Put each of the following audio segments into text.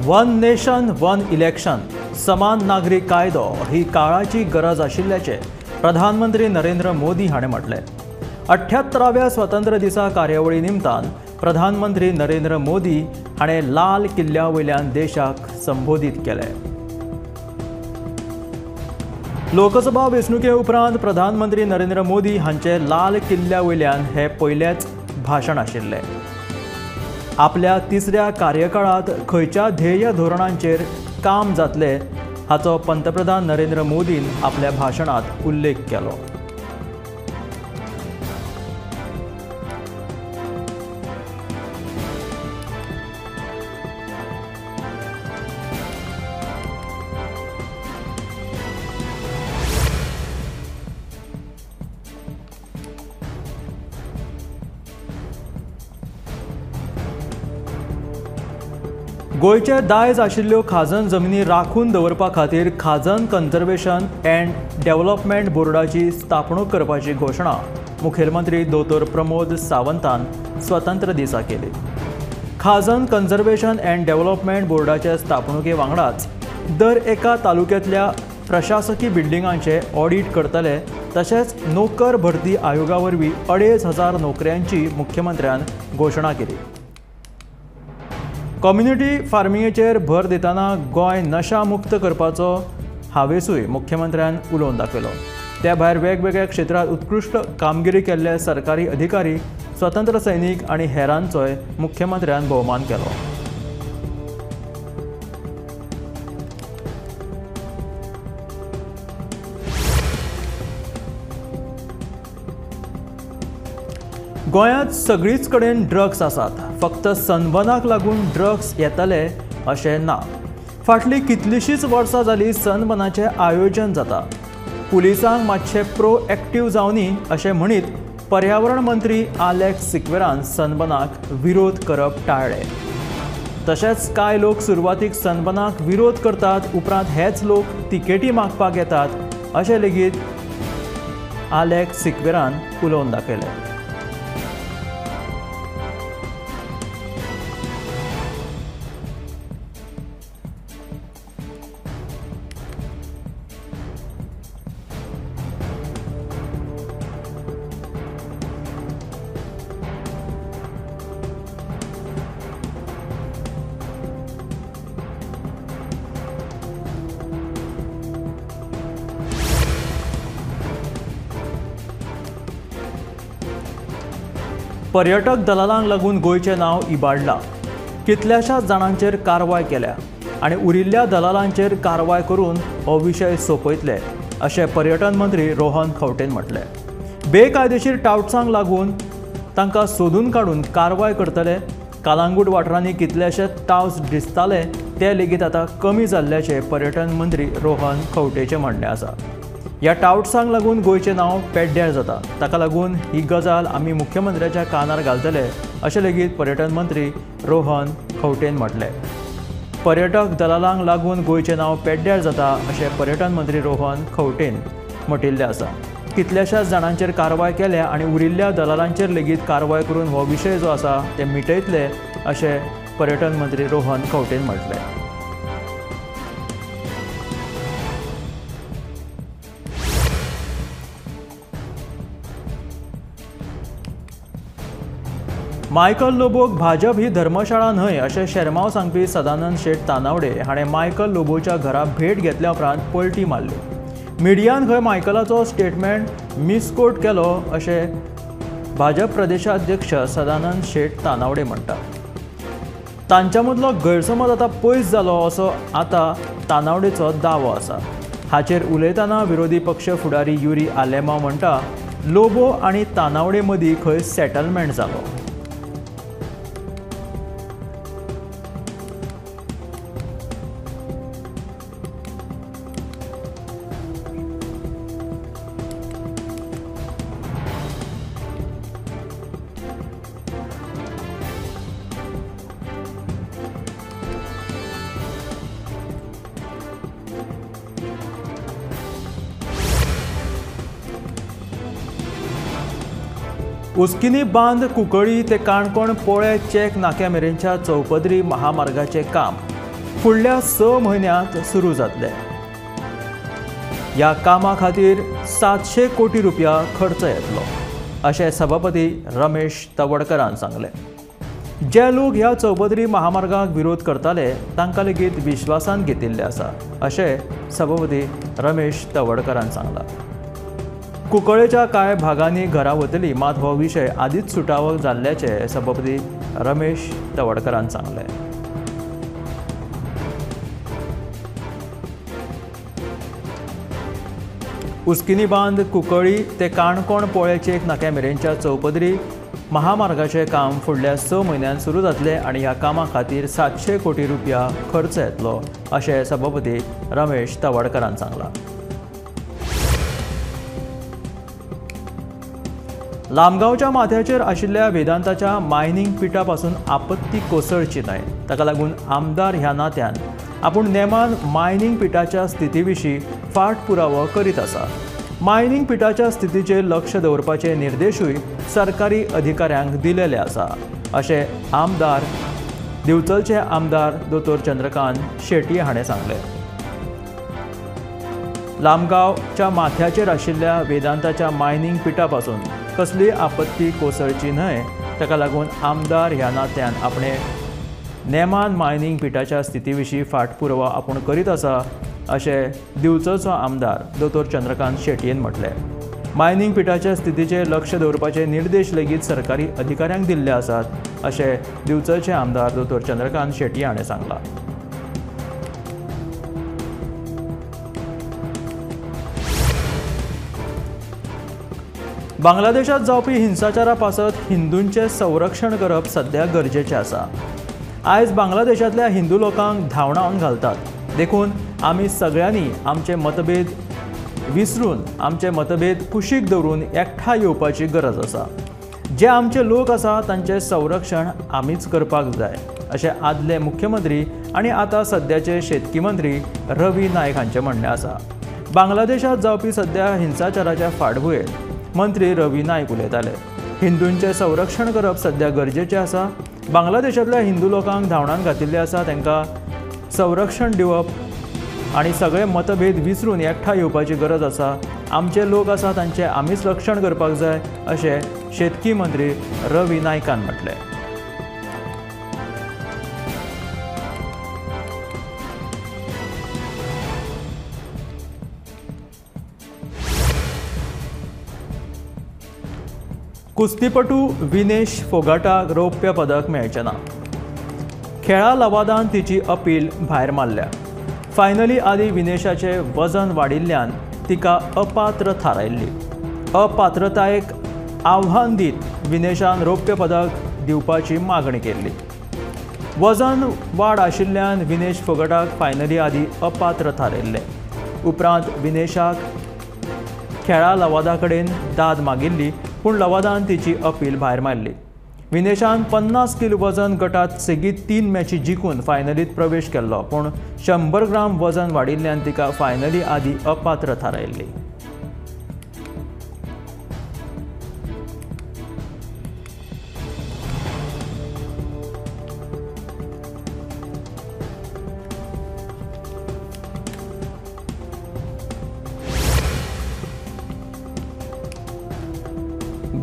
One nation one election समान नागरी कायदो ही काळाची गरज आशिल्ल्याचें प्रधानमंत्री नरेंद्र मोदी हाणें म्हटलें। 78व्या स्वतंत्र दिसा कार्यावळी निमतान प्रधानमंत्री नरेंद्र मोदी हाणें लाल किल्ल्या वयल्यान देशाक संबोधीत केलें। लोकसभा वेंचणुके उपरांत प्रधानमंत्री नरेंद्र मोदी हांचे लाल किल्ल्या वयल्यान हे पयलेंच भाशण आशिल्लें। आपल्या तिसऱ्या कार्यकाळांत खंयच्या ध्येय धोरणांचेर काम जातलें हाचो पंतप्रधान नरेंद्र मोदीन आपल्या भाशणांत उल्लेख केलो। गोंयचे दायज आशिल्ल्यो खाजन जमिनी राखून दवरपा खातीर खाजन कन्जर्वेशन अँड डेव्हलपमेंट बोर्डाची स्थापणूक करपाची घोशणा मुखेलमंत्री दोतोर प्रमोद सावंतान स्वतंत्र दिसा केली। खाजन कन्जर्वेशन अँड डेव्हलपमेंट बोर्डाचे स्थापणुके वांगडाच दर एका तालुक्यांतल्या प्रशासकी बिल्डिंगांचे ऑडीट करतले, तशेंच नोकर भरती आयोगा वरवीं 2500 नोकऱ्यांची मुख्यमंत्र्यान घोशणा केली। कम्युनिटी फार्मिंगेचेर भर दितना गोंय नशा मुक्त करपाचो हावेसूय मुख्यमंत्र्यान उलोवन दाखयलो। त्या भायर वेगवेगळ्या क्षेत्रांत उत्कृश्ट कामगिरी केल्ले सरकारी अधिकारी, स्वतंत्र सैनीक आनी हेरांचोय मुख्यमंत्र्यान भोवमान केलो। गोंयांत सगळीच कडेन ड्रग्स आसात, फक्त सनबर्नाक लागून ड्रग्स येतले अशें ना। फाटलीं कितलींशींच वर्सां जालीं सनबर्नाचें आयोजन जाता। पुलिसांक मातशें प्रोएक्टीव जावनी अशें म्हणीत पर्यावरण मंत्री आलेक्स सिक्वेरान सनबर्नाक विरोध करप टाळ्ळें। तशेंच कांय लोक सुरवातीक सनबर्नाक विरोध करतात, उपरांत हेच लोक तिकेटी मागपाक येतात अशें लेगीत आलेक्स सिक्वेरान उलोवन दाखयलें। पर्यटक दलालांक लागून गोंयचें नांव इबाडलां। कितल्याशाच जाणांचेर कारवाय केल्या आनी उरिल्ल्या दलालांचेर कारवाय करून हो विशय सोंपयतले अशें पर्यटन मंत्री रोहन खंवटेन म्हटलें। बेकायदेशीर टावट्सांक लागून तांकां सोदून काडून कारवाय करतले। कालांगूट वाठारांनी कितलेशे टावट्स दिसताले ते लेगीत आतां कमी जाल्ल्याचें पर्यटन मंत्री रोहन खंवटेचें म्हणणें आसा। ह्या टावट्सांक लागून गोंयचें नांव पेड्ड्यार जाता, ताका लागून ही गजाल आमी मुख्यमंत्र्याच्या कानार घालतले अशें लेगीत पर्यटन मंत्री रोहन खंवटेन म्हटलें। पर्यटक दलालांक लागून गोंयचें नांव पेड्ड्यार जाता अशें पर्यटन मंत्री रोहन खंवटेन म्हटिल्लें आसा। कितल्याशाच जाणांचेर कारवाय केल्या आनी उरिल्ल्या दलालांचेर लेगीत कारवाय करून हो विशय जो आसा ते मिटयतले अशें पर्यटन मंत्री रोहन खंवटेन म्हटलें। मायकल लोबोक भाजप ही धर्मशाळा न्हय अशें शेरमांव सांगपी सदानंद शेट तानावडे हाणें मायकल लोबोच्या घरा भेट घेतल्या उपरांत पलटी मारली। मिडियान खंय मायकलाचो स्टेटमेंट मिसकोट केलो अशें भाजप प्रदेशाध्यक्ष सदानंद शेट तानावडे म्हणटात। तांच्या मदलो गैरसमज आतां पयस जालो असो आतां तानावडेचो दावो आसा। हाचेर उलयतना विरोधी पक्ष फुडारी युरी आलेमांव म्हणटा, लोबो आनी तानावडे मदीं खंय सेटलमेंट जालो। उस्किनी बांद कुंकळी ते काणकोण पोळे चेक नाक्या मेरेनच्या चौपदरी महामार्गाचें काम फुडल्या 6 म्हयन्यांत सुरू जातलें. ह्या कामा खातीर 700 कोटी रुपया खर्च येतलो अशें सभापती रमेश तवडकरान सांगलें. जे लोक ह्या चौपदरी महामार्गाक विरोध करताले तांकां लेगीत विश्वासान घेतिल्ले आसा अशें सभापती रमेश तवडकरान सांगलां. कुंकळेच्या कांय भागांनी घरां वतली, मात हो विशय आदींच सुटावो जाल्ल्याचें सभापती रमेश तवडकरान सांगलें. उस्किनी बांद कुंकळी ते काणकोण पोळेचे एक नाक्या मेरेनच्या चौपदरी महामार्गाचें काम फुडल्या 6 म्हयन्यांत सुरू जातलें आनी ह्या कामा खातीर 700 कोटी रुपया खर्च येतलो अशें सभापती रमेश तवडकरान सांगलां. लामगांवच्या माथ्याचेर आशिल्ल्या वेदांताच्या मायनींग पिटा पासून आपत्ती कोसळची न्हय ताका लागून आमदार ह्या नात्यान आपूण नेमान मायनींग पिटाच्या स्थिती विशीं फाटपुरावो करीत आसा. मायनींग पिटाच्या स्थितीचेर लक्ष दवरपाचे निर्देशूय सरकारी अधिकाऱ्यांक दिलेले आसा अशें आमदार दिवचलचे आमदार दोतोर चंद्रकांत शेट्ये हाणें सांगलें. लामगांवच्या माथ्याचेर आशिल्ल्या वेदांताच्या मायनींग पिटा पासून कसलीय आपत्ती कोसळची न्हय ताका लागून आमदार ह्या नात्यान आपणे नेमान मायनींग पिटाच्या स्थिती विशीं फाटपुरवा आपूण करीत आसा अशें दिवचलचो आमदार दोतोर चंद्रकांत शेट्येन म्हटलें. मायनींग पिटाच्या स्थितीचेर लक्ष दवरपाचे निर्देश लेगीत सरकारी अधिकाऱ्यांक दिल्ले आसात अशें दिवचलचे आमदार दोतोर चंद्रकांत शेट्ये हाणें सांगलां. बांगलादेशात जावपी हिंसाचारा पासत हिंदूंचें संरक्षण करप सध्या गरजेचें आसा. आयज बांगलादेशांतल्या हिंदू लोकांक धांवडावन घालतात, देखून आमी सगळ्यांनी आमचे मतभेद विसरून आमचे मतभेद कुशीक दवरून एकठांय येवपाची गरज आसा. जे आमचे लोक आसा तांचें संरक्षण आमीच करपाक जाय अशें आदले मुख्यमंत्री आनी आतां सद्याचे शेतकी मंत्री रवी नायक हांचें म्हणणें आसा. बांगलादेशांत जावपी सद्या हिंसाचाराच्या फाटभुंयेर मंत्री रवी नायक उलयताले. हिंदूंचें संरक्षण करप सद्या गरजेचें आसा. बांगलादेशांतल्या हिंदू लोकांक धांवडावन घातिल्ले आसा तांकां संरक्षण दिवप आनी सगळे मतभेद विसरून एकठांय येवपाची गरज आसा. आमचे लोक आसा तांचें आमीच रक्षण करपाक जाय अशें शेतकी मंत्री रवी नायकान म्हटलें. कुस्तीपटू विनेश फोगाटाक रौप्य पदक मेळचें ना. खेळा लवादान तिची अपील भायर मारल्या. फायनली आदी विनेशाचें वजन वाडिल्ल्यान तिका अपात्र थारायल्ली. अपात्रतायेक आव्हान दीत विनेशान रौप्य पदक दिवपाची मागणी केल्ली. वजन वाड आशिल्ल्यान विनेश फोगाटाक फायनली आदी अपात्र थारायल्लें. उपरांत विनेशाक खेळा लवादा कडेन दाद मागिल्ली, पूण लवादान तिची अपील भायर मारली. विनेशान 50 किलो वजन गटात सेगीत 3 मॅची जिखून फायनलीत प्रवेश केल्लो, पूण 100 ग्राम वजन वाडिल्ल्यान तिका फायनली आदी अपात्र थारायल्ली.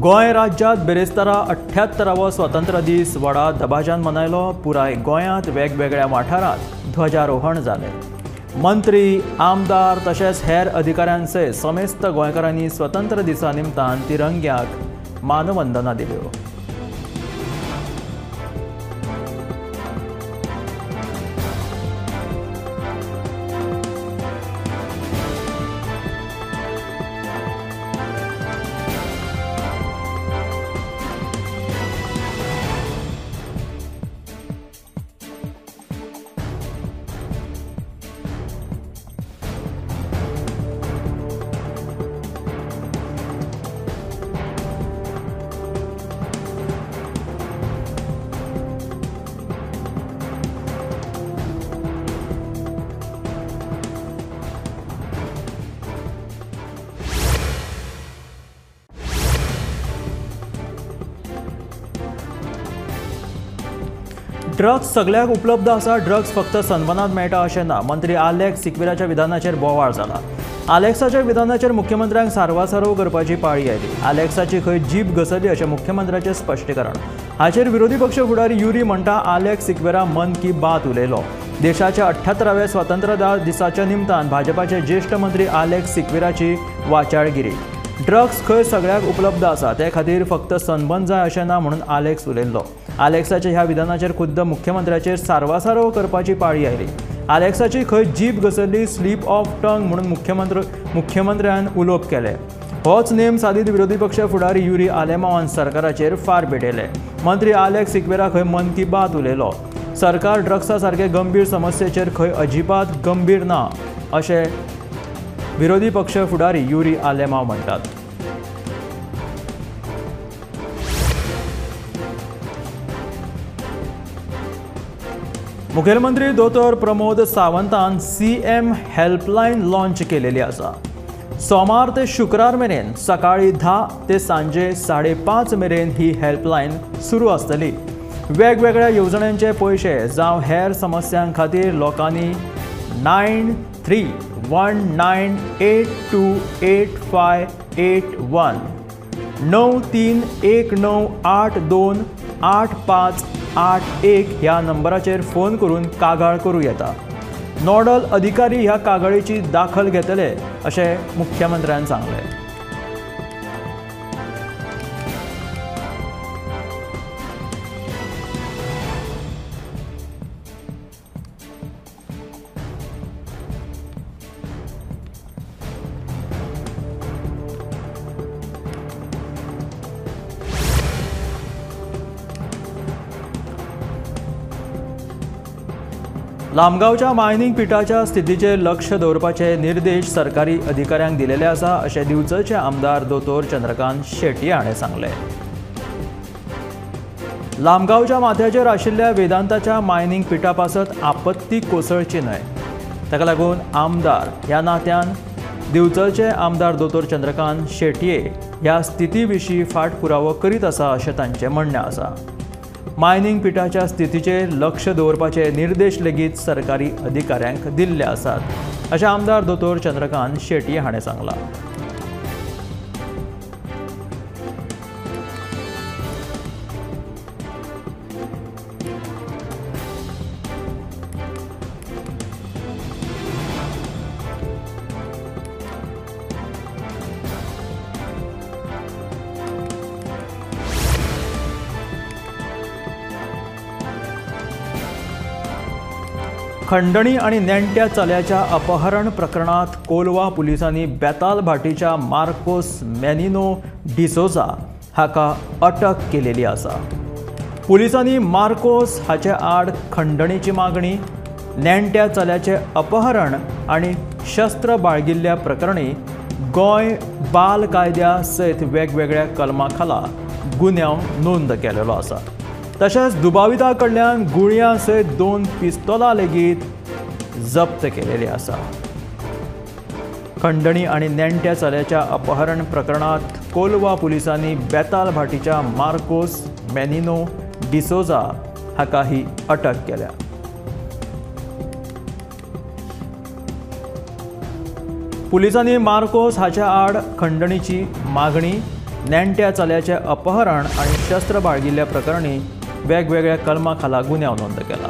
गोंय राज्यांत बिरेस्तारा 78वो स्वतंत्र दीस व्हडा दबाज्यान मनयलो. पुराय गोंयांत वेगवेगळ्या वाठारांत ध्वजारोहण जालें. मंत्री, आमदार तशेंच हेर अधिकाऱ्यां सयत समेस्त गोंयकारांनी स्वतंत्र दिसा निमतान तिरंग्याक मानवंदना दिल्यो. ड्रग्स सगळ्याक उपलब्ध आसा, ड्रग्स फक्त सनबनात मेळटा अशें ना. मंत्री आलेक्स सिक्वेराच्या विधानाचेर बोवाळ जाला. आलेक्साच्या विधानाचेर मुख्यमंत्र्यांक सारवासारव करपाची पाळी आयली. आलेक्साची खंय जीप घसरली अशें मुख्यमंत्र्याचें स्पश्टीकरण. हाचेर विरोधी पक्ष फुडारी युरी म्हणटा, आलेक्स सिक्वेरा मन की बात उलयलो. देशाच्या 78व्या स्वातंत्र्य दिसाच्या निमतान भाजपाचे ज्येष्ठ मंत्री आलेक्स सिक्वेराची वाचाळगिरी. ड्रग्स खंय सगळ्याक उपलब्ध आसा, ते खातीर फक्त सनबन जाय अशें ना म्हणून आलेक्स उलयल्लो. आलेक्साच्या ह्या विधानाचेर खुद्द मुख्यमंत्र्याचेर सारवासारव करपाची पाळी आयली. आलेक्साची खंय जीप घसरली, स्लीप ऑफ टंग म्हणून मुख्यमंत्र्यान उलोवप केलें. होच नेम सादीत विरोधी पक्ष फुडारी युरी आलेमावान सरकाराचेर फार पेटयले. मंत्री आलेक्स सिक्वेरा खंय मन की बात उलयलो. सरकार ड्रग्सा सारके गंभीर समस्येचेर खंय अजिबात गंभीर ना अशें विरोधी पक्ष फुडारी युरी आलेमाव म्हणटात. मुखेलमंत्री दोतोर प्रमोद सावंतान CM helpline launch केलेली आसा. सोमार ते शुक्रार मेरेन सकाळी 10 ते सांजे 5:30 मेरेन ही हेल्पलायन सुरू आसतली. वेगवेगळ्या येवजण्यांचे पयशे जावं हेर समस्यां खातीर लोकांनी 9319828581 9319828581 ह्या नंबराचेर फोन करून कागाळ करूं येता. नोडल अधिकारी ह्या कागाळीची दाखल घेतले अशें मुख्यमंत्र्यान सांगलें. लामगांवच्या मायनिंग पिठाच्या स्थितीचेर लक्ष दवरपाचे निर्देश सरकारी अधिकाऱ्यांक दिलेले आसा अशें दिवचलचे आमदार दोतोर चंद्रकांत शेट्ये हाणें सांगलें. लामगांवच्या माथ्याचेर आशिल्ल्या वेदांताच्या मायनिंग पिठा पासत आपत्ती कोसळची न्हय, ताका लागून आमदार ह्या नात्यान दिवचलचे आमदार दोतोर चंद्रकांत शेट्ये ह्या स्थिती विशीं फाटपुरावो करीत आसा अशें तांचें म्हणणें आसा. मायनिंग पिठाच्या स्थितीचेर लक्ष दवरपाचे निर्देश लेगीत सरकारी अधिकाऱ्यांक दिल्ले आसात अशें आमदार दोतोर चंद्रकांत शेट्ये हाणें सांगलां. खंडणी आनी नेण्ट्या चल्याच्या अपहरण प्रकरणात कोलवा पुलिसांनी बेताल भाटीच्या मार्कोस मेनिनो डिसोजा हाका अटक केलेली आसा. पुलिसांनी मार्कोस हाचे आड खंडणीची मागणी, नेण्ट्या चल्याचे अपहरण आनी शस्त्र बाळगिल्ल्या प्रकरणी गोंय बाल कायद्या सयत वेगवेगळ्या कलमा खाला गुन्यांव नोंद केलेलो आसा. तशेंच दुबाविता कडल्यान गुळयां सयत 2 पिस्तोलां लेगीत जप्त केलेली आसा. खंडणी आनी नेण्ट्या चल्याच्या अपहरण प्रकरणात कोलवा पुलिसांनी बेताल भाटीच्या मार्कोस मेनिनो डिसोजा हाका ही अटक केल्या. पुलिसांनी मार्कोस हाच्या आड खंडणीची मागणी, नेण्ट्या चल्याचे अपहरण आनी शस्त्र बाळगिल्ल्या प्रकरणी वेगवेगळ्या कलमा खाला गुन्यांव नोंद केला.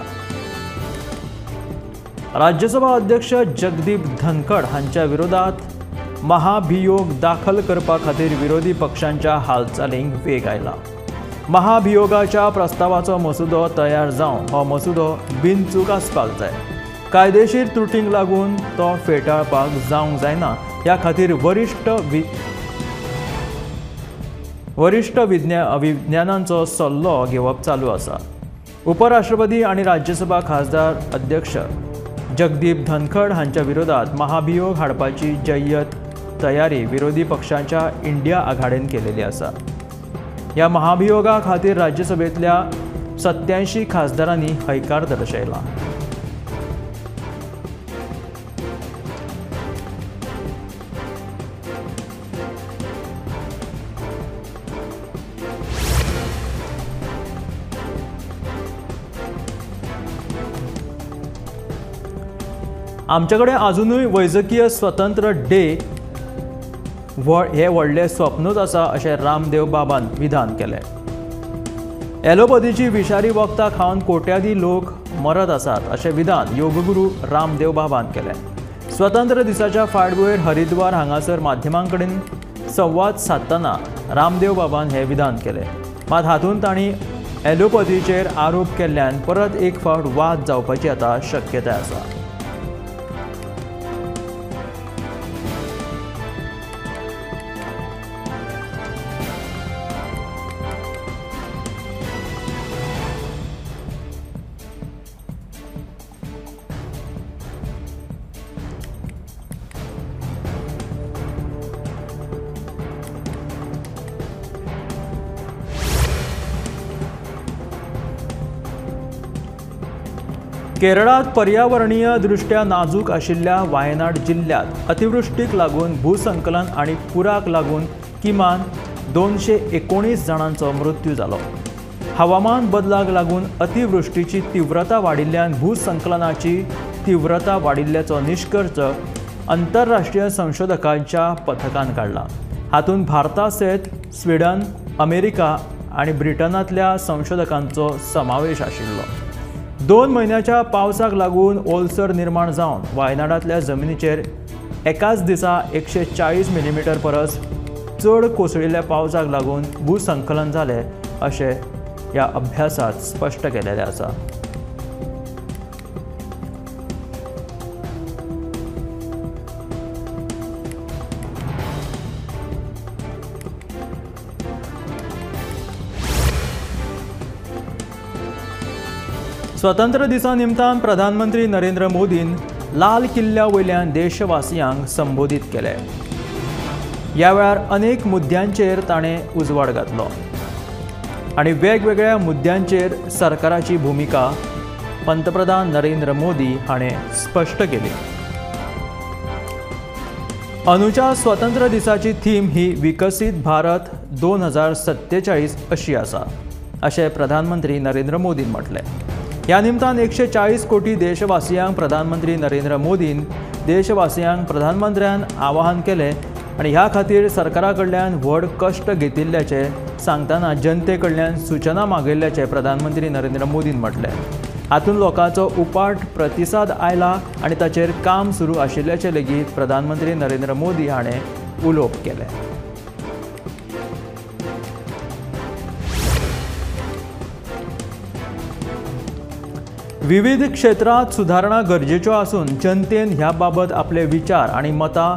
राज्यसभा अध्यक्ष जगदीप धनखड हांच्या विरोधात महाभियोग दाखल करपा खातीर विरोधी पक्षांच्या हालचालींक वेग आयला. महाभियोगाच्या प्रस्तावाचो मसुदो तयार जावन हो मसुदो बिनचूक आसपाक जाय. कायदेशीर त्रुटींक लागून तो फेटाळपाक जावंक जायना ह्या खातीर वरिश्ठ विज्ञानांचो सल्लो घेवप चालू आसा. उपराष्ट्रपती आनी राज्यसभा खासदार अध्यक्ष जगदीप धनखड हांच्या विरोधात महाभियोग हाडपाची जय्यत तयारी विरोधी पक्षांच्या इंडिया आघाडेन केलेली आसा. ह्या महाभियोगा खातीर राज्यसभेतल्या 87 खासदारांनी हयकार दर्शयला. आमचे कडेन आजुनूय वैजकीय स्वतंत्र डे हे व्हडलें स्वप्नूच आसा अशें रामदेव बाबान विधान केलें। एलोपथीची विशारी वखदां खावन कोट्याधी लोक मरत आसात अशें विधान योगगुरू रामदेव बाबान केलें। स्वतंत्र दिसाच्या फाटभुंयेर हरिद्वार हांगासर माध्यमां कडेन संवाद सादतना रामदेव बाबान हें विधान केलें। मात हातूंत तांणी एलोपथीचेर आरोप केल्ल्यान परत एक फावट वाद जावपाची आतां शक्यताय आसा। केरळात पर्यावरणीय दृष्ट्या नाजूक आशिल्ल्या वायनाड जिल्ल्यांत अतिवृश्टीक लागून भूसंकलन आनी पुराक लागून किमान 219 जाणांचो मृत्यू जालो। हवामान बदलाक लागून अतिवृश्टीची तीव्रता वाडिल्ल्यान भूसंकलनाची तीव्रता वाडिल्ल्याचो निश्कर्ष आंतरराष्ट्रीय संशोधकांच्या पथकान काडला। हातूंत भारता सयत स्विडन, अमेरिका आनी ब्रिटनांतल्या संशोधकांचो समावेश आशिल्लो। 2 म्हयन्याच्या पावसाक लागून ओलसर निर्माण जावन वायनाडांतल्या जमिनीचेर एकाच दिसा 140 मिलीमीटर परस चड कोसळिल्ल्या पावसाक लागून भूसंकलन जालें अशें ह्या अभ्यासांत स्पश्ट केलेलें आसा। स्वतंत्र दिसा निमतान प्रधानमंत्री नरेंद्र मोदीन लाल किल्ल्या वयल्यान देशवासियांक संबोधीत केले। ह्या वेळार अनेक मुद्द्यांचेर ताणें उजवाड घातलो आनी वेगवेगळ्या मुद्द्यांचेर सरकाराची भुमिका पंतप्रधान नरेंद्र मोदी हाणें स्पश्ट केली। अंदूच्या स्वतंत्र दिसाची थीम ही विकसीत भारत 2047 अशी आसा अशें प्रधानमंत्री नरेंद्र मोदीन म्हटलें। ह्या निमतान 140 कोटी देशवासियांक प्रधानमंत्री नरेंद्र मोदीन देशवासियांक प्रधानमंत्र्यान आवाहन केलें आनी ह्या खातीर सरकारा कडल्यान व्हड कश्ट घेतिल्ल्याचें सांगतना जनते कडल्यान सूचना मागयिल्ल्याचें प्रधानमंत्री नरेंद्र मोदीन म्हटलें। हातूंत लोकांचो उपाट प्रतिसाद आयला आनी ताचेर काम सुरू आशिल्ल्याचें लेगीत प्रधानमंत्री नरेंद्र मोदी हाणें उलोवप केलें। विविध क्षेत्रांत सुदारणा गरजेच्यो आसून जनतेन ह्या बाबत आपले विचार आनी मतां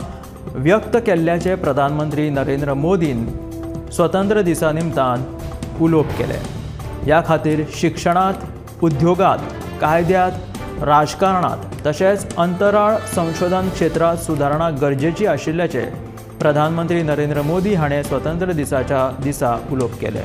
व्यक्त केल्ल्याचें प्रधानमंत्री नरेंद्र मोदीन स्वतंत्र दिसा निमतान उलोवप केलें। ह्या खातीर शिक्षणांत, उद्योगांत, कायद्यांत, राजकारणांत तशेंच अंतराळ संशोधन क्षेत्रांत सुदारणा गरजेची आशिल्ल्याचें प्रधानमंत्री नरेंद्र मोदी हाणें स्वतंत्र दिसाच्या दिसा उलोवप केलें।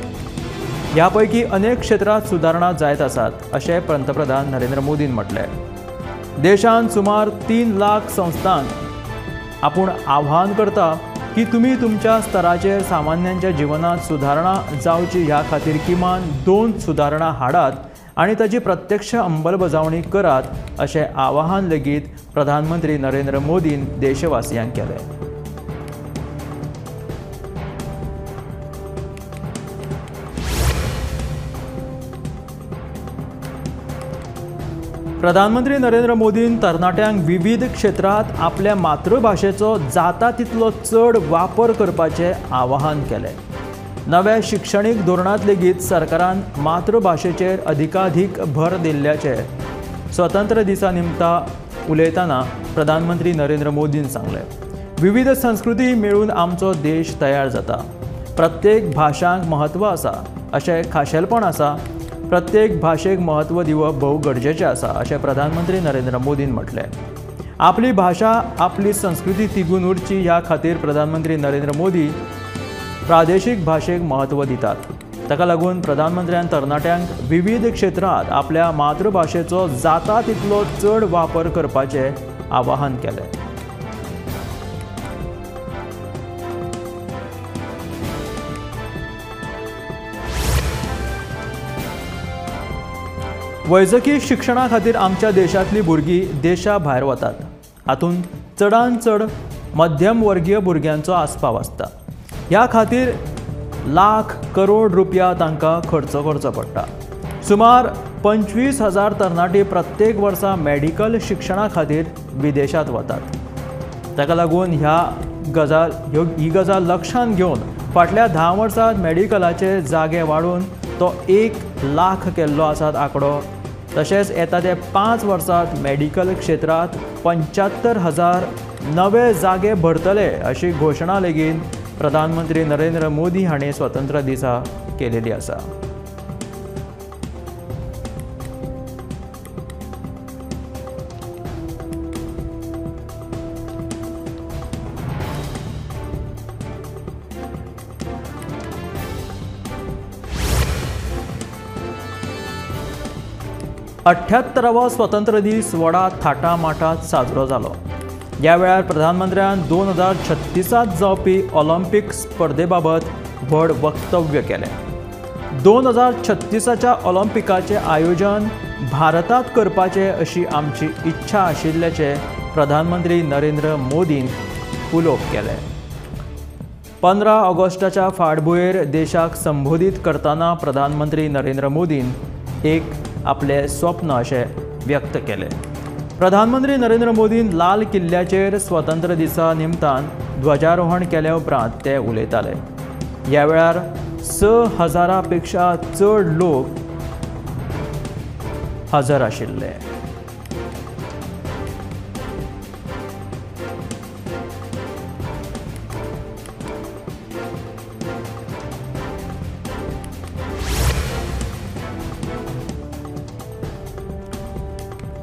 ह्या पैकी अनेक क्षेत्रांत सुदारणा जायत आसात अशें पंतप्रधान नरेंद्र मोदीन म्हटलें। देशांत सुमार 3 लाख संस्थांक आपूण आव्हान करता की तुमी तुमच्या स्तराचेर सामान्यांच्या जिवनांत सुदारणा जावची ह्या खातीर किमान 2 सुदारणा हाडात आनी ताची प्रत्यक्ष अंमलबजावणी करात अशें आवाहन लेगीत प्रधानमंत्री नरेंद्र मोदीन देशवासियांक केलें। प्रधानमंत्री नरेंद्र मोदीन तरणाट्यांक विविध क्षेत्रांत आपल्या मातृभाशेचो जाता तितलो चड वापर करपाचें आवाहन केलें। नव्या शिक्षणीक धोरणांत लेगीत सरकारान मातृभाशेचेर अधिकाधीक भर दिल्ल्याचें स्वतंत्र दिसा निमता उलयतना प्रधानमंत्री नरेंद्र मोदीन सांगलें। विविध संस्कृती मेळून आमचो देश तयार जाता। प्रत्येक भाशांक म्हत्व आसा अशें खाशेलपण आसा। प्रत्येक भाशेक म्हत्व दिवप भोव गरजेचें आसा अशें प्रधानमंत्री नरेंद्र मोदीन म्हटलें। आपली भाशा, आपली संस्कृती तिगून उरची ह्या खातीर प्रधानमंत्री नरेंद्र मोदी प्रादेशीक भाशेक म्हत्व दितात। ताका लागून प्रधानमंत्र्यान तरणाट्यांक विविध क्षेत्रांत आपल्या मातृभाशेचो जाता तितलो चड वापर करपाचें आवाहन केलें। वैजकी शिक्षणा खातीर आमच्या देशांतली भुरगीं देशा भायर वतात। हातूंत चडांत चड मध्यमवर्गीय भुरग्यांचो आस्पाव आसता. ह्या खातीर लाख करोड रुपया तांकां खर्च करचो पडटा. सुमार 25,000 तरणाटी प्रत्येक वर्सा मेडिकल शिक्षणा खातीर विदेशांत वतात. ताका लागून ही गजाल लक्षांत घेवन फाटल्या 10 वर्सांत मेडिकलाचे जागे वाडोवन तो 1 लाख केल्लो आसात आंकडो. तशेंच येता ते 5 वर्सांत मेडिकल क्षेत्रांत 75,000 नवे जागे भरतले अशी घोशणा लेगीत प्रधानमंत्री नरेंद्र मोदी हांणी स्वतंत्र दिसा केलेली आसा. अठ्ठ्यात्तरावो स्वतंत्र दीस व्हडा थाटामाटात साजरो जालो. ह्या वेळार प्रधानमंत्र्यान 2036 जावपी ऑलिम्पिक स्पर्धे बाबत व्हड वक्तव्य केलें. 2036 ऑलिम्पिकाचें आयोजन भारतांत करपाचें अशी आमची इच्छा आशिल्ल्याचें प्रधानमंत्री नरेंद्र मोदीन उलोवप केलें. 15 ऑगस्टाच्या फाटभुंयेर देशाक संबोधीत करतना प्रधानमंत्री नरेंद्र मोदीन एक आपले स्वप्न अशें व्यक्त केलें. प्रधानमंत्री नरेंद्र मोदीन लाल किल्ल्याचेर स्वतंत्र दिसा निमतान ध्वजारोहण केल्या उपरांत ते उलयताले. ह्या वेळार 6,000 पेक्षा चड लोक हजर आशिल्ले.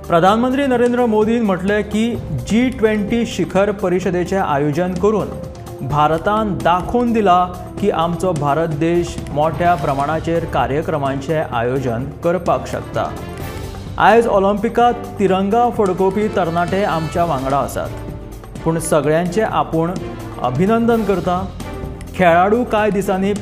प्रधानमंत्री नरेंद्र मोदीन म्हटलें की G20 शिखर परिशदेचें आयोजन करून भारतान दाखोवन दिला की आमचो भारत देश मोठ्या प्रमाणाचेर कार्यक्रमांचें आयोजन करपाक शकता. आयज ऑलिम्पिकांत तिरंगा फडकोवपी तरणाटे आमच्या वांगडा आसात, पूण सगळ्यांचें आपूण अभिनंदन करता. खेळाडू कांय दिसांनी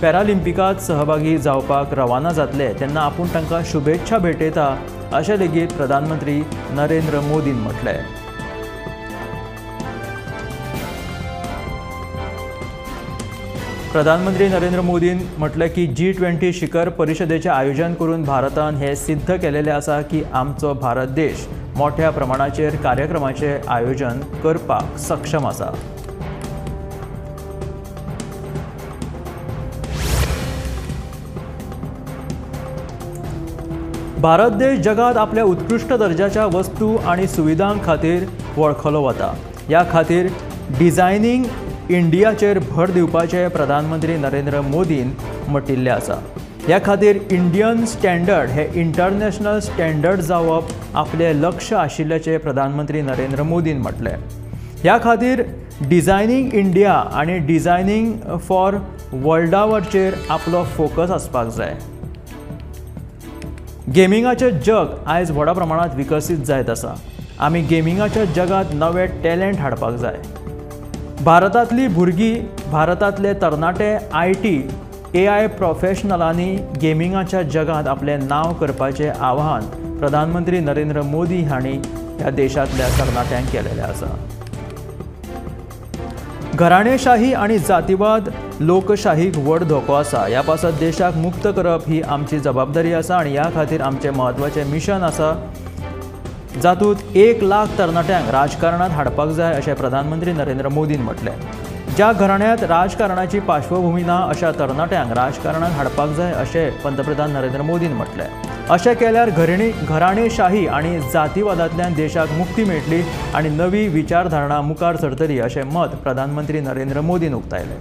पॅरालिम्पिकांत सहभागी जावपाक रवाना जातले तेन्ना आपूण तांकां शुभेच्छा भेटयता अशें लेगीत प्रधानमंत्री नरेंद्र मोदीन म्हटलें. प्रधानमंत्री नरेंद्र मोदीन म्हटलें की G20 शिखर परिशदेचें आयोजन करून भारतान हें सिद्ध केलेलें आसा की आमचो भारत देश मोठ्या प्रमाणाचेर कार्यक्रमाचें आयोजन करपाक सक्षम आसा. भारत देश जगात आपल्या उत्कृश्ट दर्जाच्या वस्तू आनी सुविधां खातीर वळखलो वता. ह्या खातीर डिझायनिंग इंडियाचेर भर दिवपाचें प्रधानमंत्री नरेंद्र मोदीन म्हटिल्लें आसा. ह्या खातीर इंडियन स्टँडर्ड हे इंटरनॅशनल स्टँडर्ड जावप आपलें लक्ष आशिल्ल्याचें प्रधानमंत्री नरेंद्र मोदीन म्हटलें. ह्या खातीर डिझायनिंग इंडिया आनी डिझायनिंग फॉर वर्ल्डावरचेर आपलो फोकस आसपाक जाय. गेमिंगाचें जग आयज व्हडा प्रमाणांत विकसीत जायत आसा. आमी गेमिंगाच्या जगांत नवे टॅलंट हाडपाक जाय. भारतांतली भुरगीं, भारतांतले तरणाटे IT, AI प्रोफेशनलांनी गेमिंगाच्या जगांत आपलें नांव करपाचें आवाहन प्रधानमंत्री नरेंद्र मोदी हांणी ह्या देशांतल्या तरणाट्यांक केलेलें आसा. घराणेशाही आनी जातीवाद लोकशाहीक व्हड धोको आसा. ह्या पासत देशाक मुक्त करप ही आमची जबाबदारी आसा आनी ह्या खातीर आमचें म्हत्वाचें मिशन आसा, जातूंत 1 लाख तरणाट्यांक राजकारणांत हाडपाक जाय अशें प्रधानमंत्री नरेंद्र मोदीन म्हटलें. ज्या घराण्यांत राजकारणाची पार्श्वभूमी ना अशा तरणाट्यांक राजकारणांत हाडपाक जाय अशें पंतप्रधान नरेंद्र मोदीन म्हटलें. अशें केल्यार घराणेशाही आनी जातीवादांतल्यान देशाक मुक्ती मेळटली आनी नवी विचारधारणा मुखार सरतली अशें मत प्रधानमंत्री नरेंद्र मोदीन उक्तायलें.